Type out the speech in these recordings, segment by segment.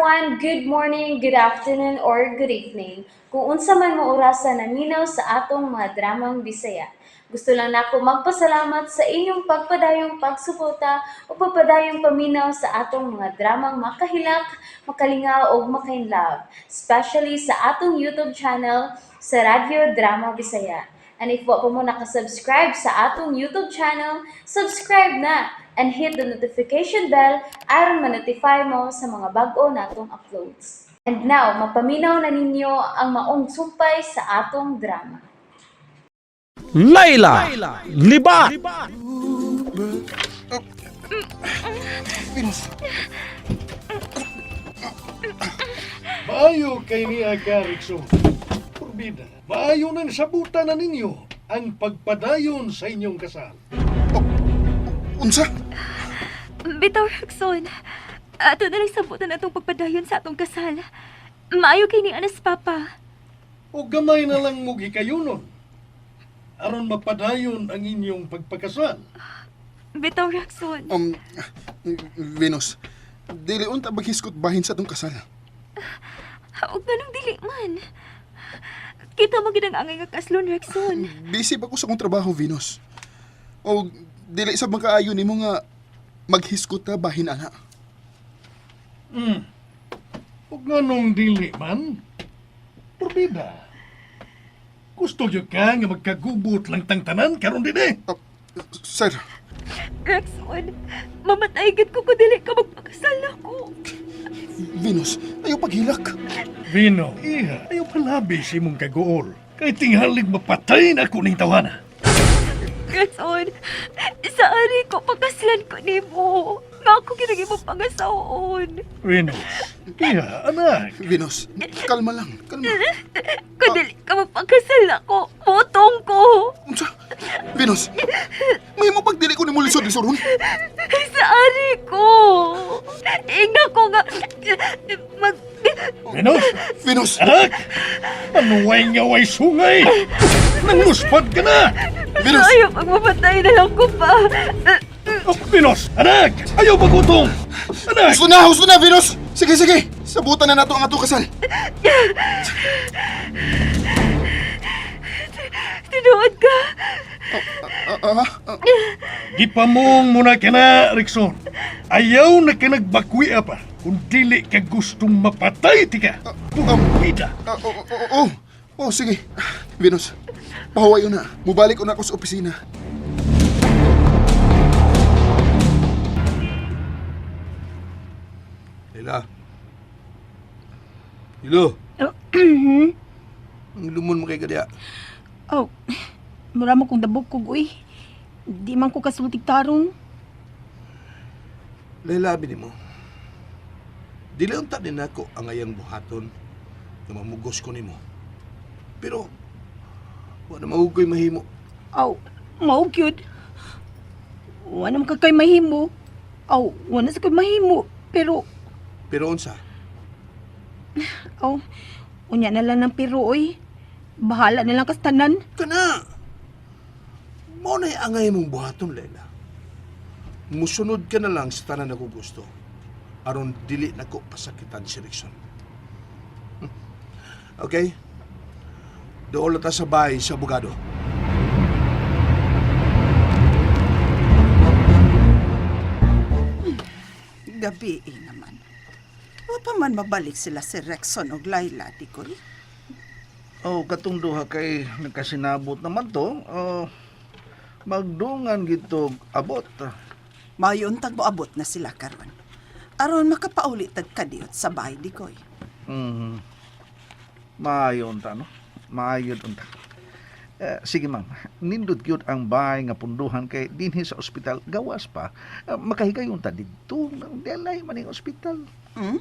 everyone! Good morning, good afternoon, or good evening. Kung unsa man mo orasa naminaw sa atong mga dramang Bisaya. Gusto lang nako magpasalamat sa inyong pagpadayong pagsuporta o pagpadayong paminaw sa atong mga dramang makahilak, makalingaw ug makainlove, especially sa atong YouTube channel sa Radyo Drama Bisaya. And if wa pa mo nakasubscribe sa atong YouTube channel, subscribe na and hit the notification bell aron ma-notify mo sa mga bag-o natong uploads. And now, mapaminaw na ninyo ang maong sumpay sa atong drama. Layla Libat. Venus, Maayo kay niya ka, Rikso. Purbida, maayo nang sabutan na ninyo ang pagpadayon sa inyong kasal. Unsa? Bitaw, Roxon. Ato na lang sabutan atong pagpadayon sa atong kasal. Maayo kay ni Anas Papa. O gamay na lang mo gikayunon aron mapadayon ang inyong pagpakasal. Bitaw, Roxon. Venus, dili unta maghiskot bahin sa atong kasal. Og nganong dili man. Kita mo gid ang angay nga kaslon, Roxon. Busy ba ko sa akong trabaho, Venus? O dili sa makaayo nimo nga maghiskot ta bahin ana. O nganong dili man, purbida. Gusto gyud ka nga magkagubot lang tang tanan karon dinhi. Sir, Roxon, mamatay gid ko kung dili ka magpakasal nako. Venus, ayaw paghilak. Vino, iha, ayaw palabi si imong kaguol. Kay tinghalig mapatay na ako ning tawana. Roxon, sa ari ko pakaslan ko nimo. Nga ako ginagi mo pangasaon. Venus, iha, anak. Venus, kalma lang, kalma. Kung dili ka magpakasal nako, botong ko. Unsa? Venus, may mo pagdili ko nimo lisod-lisoron. Sa ari ko. Ingna ko nga mag Venus, Venus, anak! Anuway nga way sungay! Nanguspad ka na! Venus, Ayaw pagmamatay na lang ko pa. Oh, Venus, anak! Ayaw pagutong! Anak! husto na, Venus. Sige, sige, sabutan na nato ang atong kasal. Tinuod ka. Ah, ah, ah, Gipamong muna ka na, Rickson. Ayaw na ka nagbakwiya pa. Kung dili ka gustong mapatay, tika. Pumida. ah, oh, oh, oh, oh, sige. Venus, pahuwayo na. Mubalik ko na ako sa opisina. Lela. Hilo. Ang lumon mo kay kadya. Oh, mura mo kong dabog kog uy. Di man ko kasultig tarong. Lela, abi nimo. Dili unta din nako ang ayang buhaton nga mamugos ko nimo. Pero wa na mahugoy mahimo. Aw, mao gyud. Wa na man ka kay mahimo. Aw, wa na sa koy mahimo. Pero, Pero unsa? aw, unya na lang ng pero uy. Bahala na lang kastanan. Kana. Mao na angay mong buhaton, Lela. Musunod ka na lang sa tanan ako gusto. Aron dili nako pasakitan si Rickson. Okay? Doon ta sa bahay sa abogado. Gabi eh naman. Wa pa man mabalik sila si Rexon og Laila, Dikoy. Oh, katong duha kay nagkasinabot naman to. Oh, magdungan gito abot. Mayon tag moabot na sila karon. Aron makapauli tag kadiyot sa bahay, Dikoy. Mm. Maayo unta no. Maayo unta. Eh, sige ma'am, nindot gyud ang bahay nga punduhan kay dinhi sa ospital gawas pa. Eh, makahigayon ta didto, delay man ning ospital. Hmm?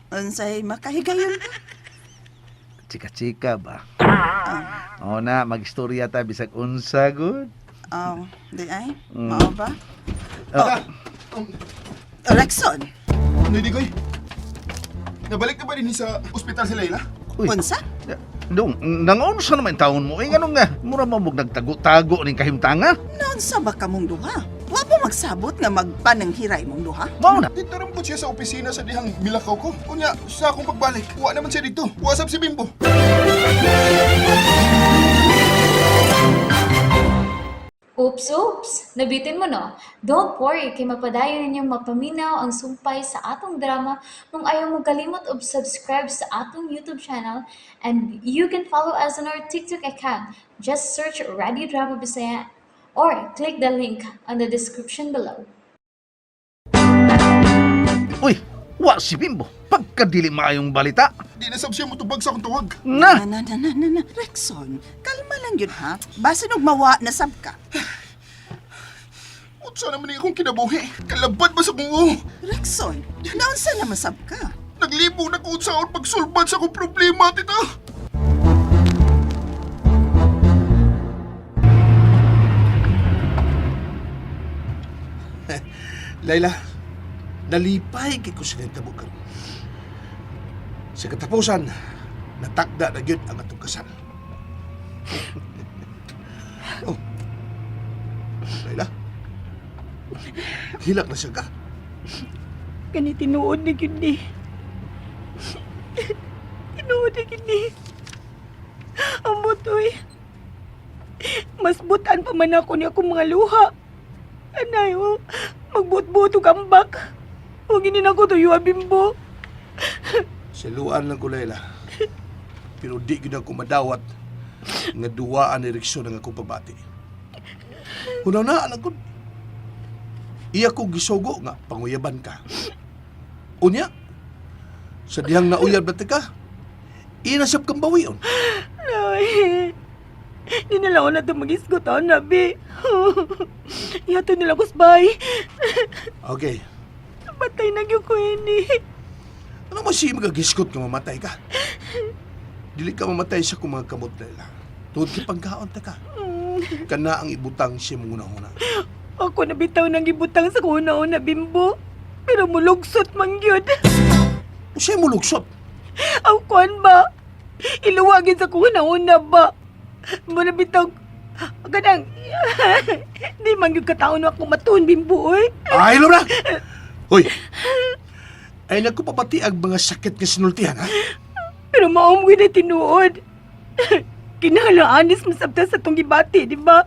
Unsay makahigayon ba? Chika-chika ba? Oh na, magistorya ta bisag unsa gud. Oh, di ay? Mm. Mao ba? Oh, Oh, Rexon, Ano, Digoy? Nabalik na ba din sa ospital si Layla? Uy. unsa? Dong, nangonsa naman taon mo? Eh, nganong nga, mura mo mong nagtago-tago ning kahimtanga? Naunsa ba kamong duha? Wa pa magsabot nga magpananghiray mong duha? Mao na. Dito rin po siya sa opisina sa dihang milakaw ko. Unya, sa akong pagbalik, wa naman siya dito. Wasap si Bimbo. Oops, oops! Nabitin mo, no? Don't worry, kay mapadayon ninyong mapaminaw ang sumpay sa atong drama kung ayaw mo kalimot og subscribe sa atong YouTube channel, and you can follow us on our TikTok account. Just search Radio Drama Bisaya or click the link on the description below. Uy, wa si Bimbo. Pagkadili maayong balita. Di na sab siya motubag sa akong tawag. Na. Na, na, na, na, na. Rexon, kalma lang yun ha. Basin og mawa na sab ka. Unsa naman ni akong kinabuhi? Kalabad ba sa kong uo? Rexon, naunsa na masab ka? Naglibog na ko unsaon pagsulbad sa akong problema, tita. Layla, nalipay kay ko sa nahitabo karon. Sa katapusan, natakda na gyud ang atong kasal. Oh. Layla, hilak na siya ka. Kani tinuod na gyud ni. Tinuod na gyud ni. Amot oy. Mas butan pa man ako ni akong mga luha. Anay, oh, magbot-bot og ambak. Huwag ini na ko tuyo, Bimbo. Siluan lang ko, Layla. Pero di gyud ako madawat nga duwaan ni Riksyon ang akong pabati. Hunaw na, alam ko. Iya ko gisugo nga panguyaban ka. Unya, sa dihang nauyab na ka, inasap kang bawion. Nay, di na lang ako na ito mag-isgot, ah, nabi. Iyato nila ko bay. Okay, Patay na gyud ko ini. ano mo siya magagiskot nga mamatay ka? Dili ka mamatay sa kung mga kamot, Layla. Tuod kay pangkaon ta ka. Kana ang ibutang siya mong una-una. Ako na bitaw nang gibutang sa kuna-una, Bimbo. Pero mulugsot man gyud. Siya mo lugsot. Aw, kuan ba? Iluwagin sa kuna-una ba? Muna bitaw, ganang, di man gyud kataon ako matuon, Bimbo, oy. Ay, Lora! Hoy! Ay, nagkupapati ang mga sakit nga sinultihan, ha? Pero maom gyud na tinuod. Kinahalaanis masabta sa tong gibati, di ba?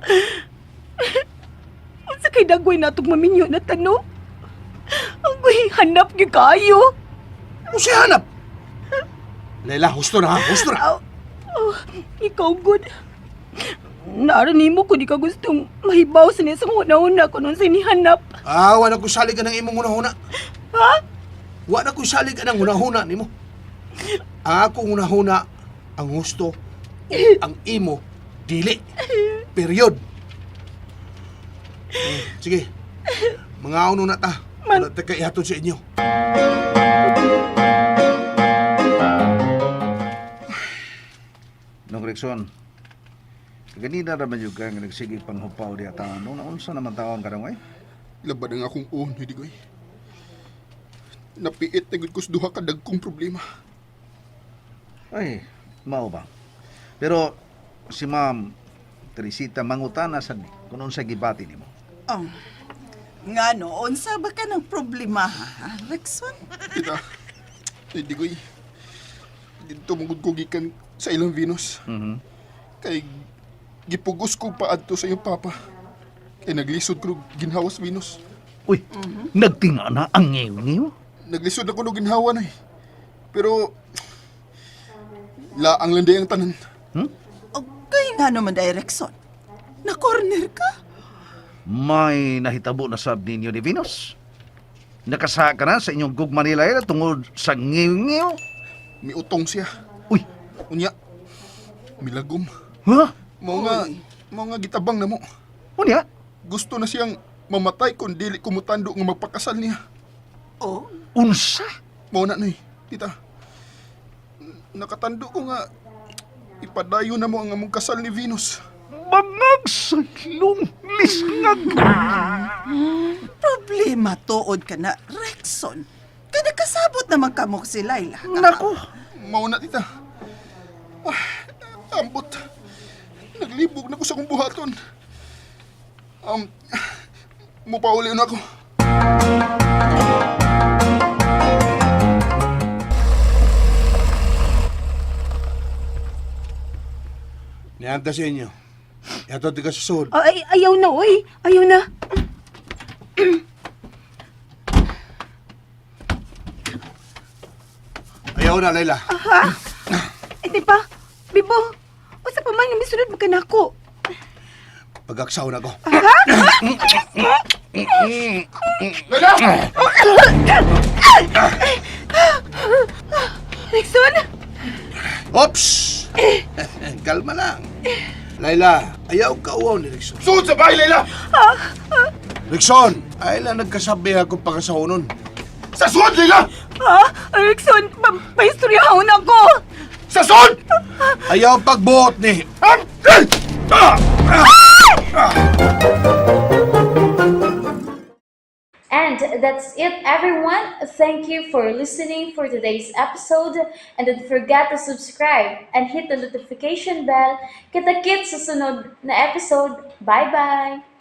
Unsa kay dagway natong maminyo na tano? Agoy, hanap gyud kaayo. Ano siya hanap? Layla, husto na, ha? Husto na! Aw, oh, ikaw good. Naara nimo kung di ka gustong mahibaw sa niya sa una-una kung unsa nihanap. Ah, wala ko salig ang imong hunahuna. Ha? Wala ko salig ang hunahuna nimo. Ang akong hunahuna, ang husto, ang imo, dili. Period. Sige. Mga uno na ta. Wala ta kay ihatod sa inyo. Nung Rexon, ganina ra man jud ka nga nagsige panghupaw di taon. Nung naunsa naman taon ka eh? Labad ang akong uon, hindi ko. Napiit na gud ko sa duha ka dagkong problema. Ay, mao ba? Pero si Ma'am Teresita mangutana sad ni kung unsa gibati nimo. Oh. Nga no, unsa ba ka ng problema ha, Rexon? Tita, hindi ko. Dito mong ko gikan sa ilang Venus. Mhm. Kay gipugos ko pa adto sa iyong papa. Kay naglisod ko og ginhawas Venus. Uy, nagtinga na ang ngiw-ngiw. Naglisod ako og ginhawa na eh. Pero laang lang di ang tanan. Okay nga naman day, Rexon. Na-corner ka? May nahitabo na sab ninyo ni Venus. Nakasa ka na sa inyong gugma ni Laila tungod sa ngiw-ngiw. Miutong siya. Uy, Unya, milagom. ha? Mao nga gitabang na mo. Unya? Gusto na siyang mamatay kung dili kumutando nga magpakasal niya. Oh, Unsa? Mao na nay, tita. Nakatando ko nga ipadayon na mo ang among kasal ni Venus. Bangag sa ilong lisngag. problema tuod ka na, Rexon. Kaya nakasabot naman kamo si Laila. Nako. Mao na, tita. Ah, ambot. Naglibog na ko sa akong buhaton. Mupauli na ako. Nianta sa inyo. Yato ti ka sa sud. Ay, ayaw na, oy. Ayaw na. Ayaw na, Layla. Ha? Eh, di pa? Bibo, usa pa man nga misunod mo kanako. Pagaksaw na ko. Layla! Rickson? Ops! Kalma lang. Layla, ayaw ka uwaw ni Rickson. Sud sa bahay, Layla! Rickson, ay lang nagkasabi akong pakasahonon. Sa sud, Layla! Ha? Rickson, pa paistoryahon ako. Sa sud! Ayaw pagbuot ni... Ah! Ah! And that's it, everyone. Thank you for listening for today's episode. And don't forget to subscribe and hit the notification bell. Kita-kits sa sunod na episode. Bye-bye!